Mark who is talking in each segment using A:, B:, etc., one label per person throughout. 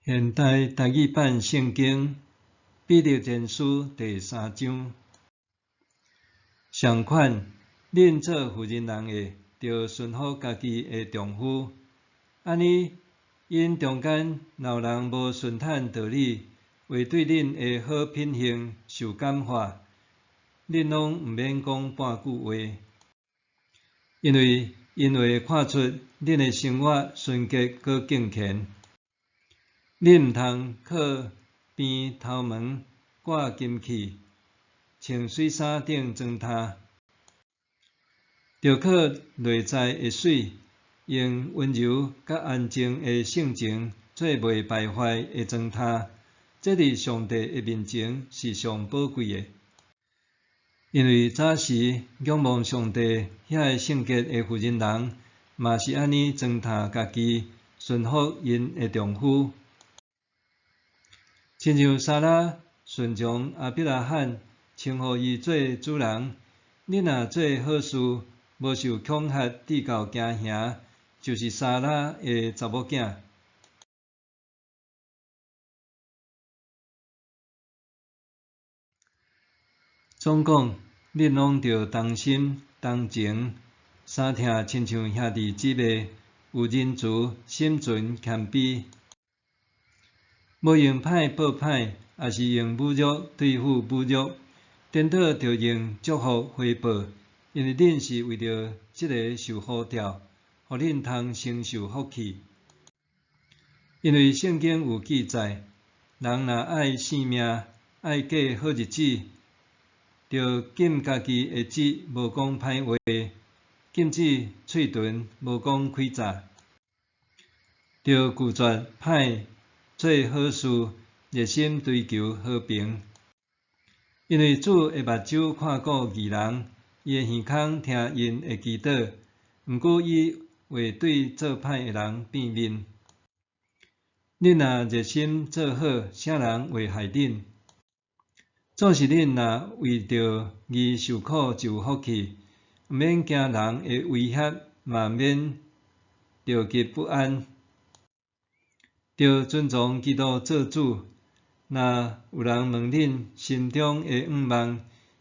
A: 現代台語版聖經彼得前書第三章。相款，恁做婦人人的，著順服家己的丈夫，按呢，𪜶中間若有人無順坦道理，會對恁的好品行受感化，恁攏毋免講半句話，因為𪜶會看出恁的生活純潔閣敬虔。恁毋通靠編頭毛、掛金器、穿媠衫等裝呾，著靠內在的媠，用溫柔佮安靜的性情做袂敗壞的裝呾，這佇上帝的面前是上寶貴的。因為早時仰望上帝遐个聖潔的婦人人，嘛是按呢裝呾家己，順服𪜶的丈夫。親像撒拉順從亞伯拉罕，稱呼伊做主人。恁若做好事，無受恐嚇，至到驚嚇，就是撒拉的查某囝。總講，恁攏著同心同情，相疼親像兄弟姊妹，有仁慈，心存謙卑。無用歹報歹，抑是用侮辱對付侮辱，顛倒著用祝福回報，因為恁是為著這个受呼召，予恁通承受福氣。因為聖經有記載，人若愛性命，愛過好日子，著禁家己的舌，無講歹話；禁止喙唇，無講詭詐；著拒絕歹，做好事，熱心追求和平。因為主的目睭看顧義人，伊的耳孔聽𪜶的祈禱。毋過伊會對做歹的人變面。恁若熱心做好，啥人會害恁？總是恁若為著義受苦，就有福氣。毋免驚人的威脅，嘛毋免著急不安。著尊崇基督做主。若有人問恁心中的向望，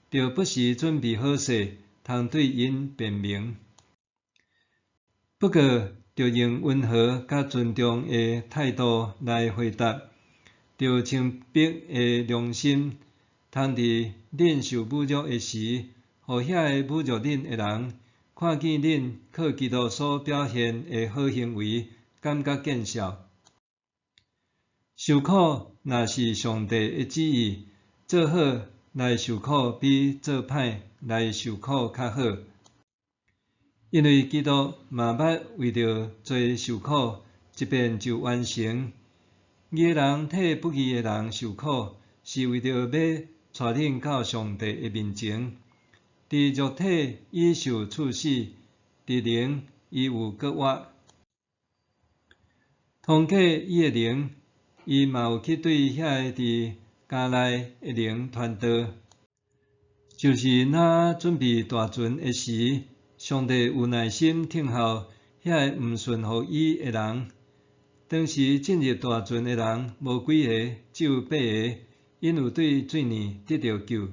A: 著不時準備好勢，通對𪜶辯明。不過，著用溫和佮尊重的態度來回答，著清白的良心，通佇恁受侮辱的時，予遐个侮辱恁的人，看見恁靠基督所表現的好行為，感覺見笑。受苦若是上帝的旨意，做好來受苦比做歹來受苦較好。因為基督嘛捌為著罪受苦，一遍就完成。義的人替不義的人受苦，是為著欲帶恁到上帝的面前。佇肉體已受處死，佇靈伊有閣活。通過伊的靈，伊嘛有去對遐个佇監內的靈傳道，就是若準備大船的時，上帝有耐心等候遐個毋順服伊的人。當時進入大船的人無幾个，只有八個，𪜶有對水裡得著救。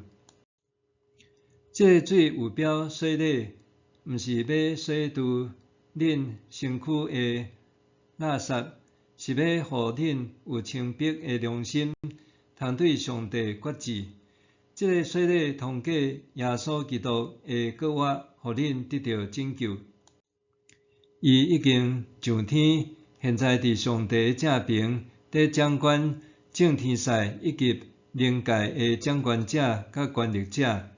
A: 這个水有表洗禮，毋是欲洗除恁身軀的垃圾。是欲予恁有清白的良心，通對上帝決志。這个洗禮通過耶穌基督的復活，予恁得著拯救。伊已經上天，現在佇上帝的正爿，佇掌管眾天使以及靈界的掌權者佮權力者。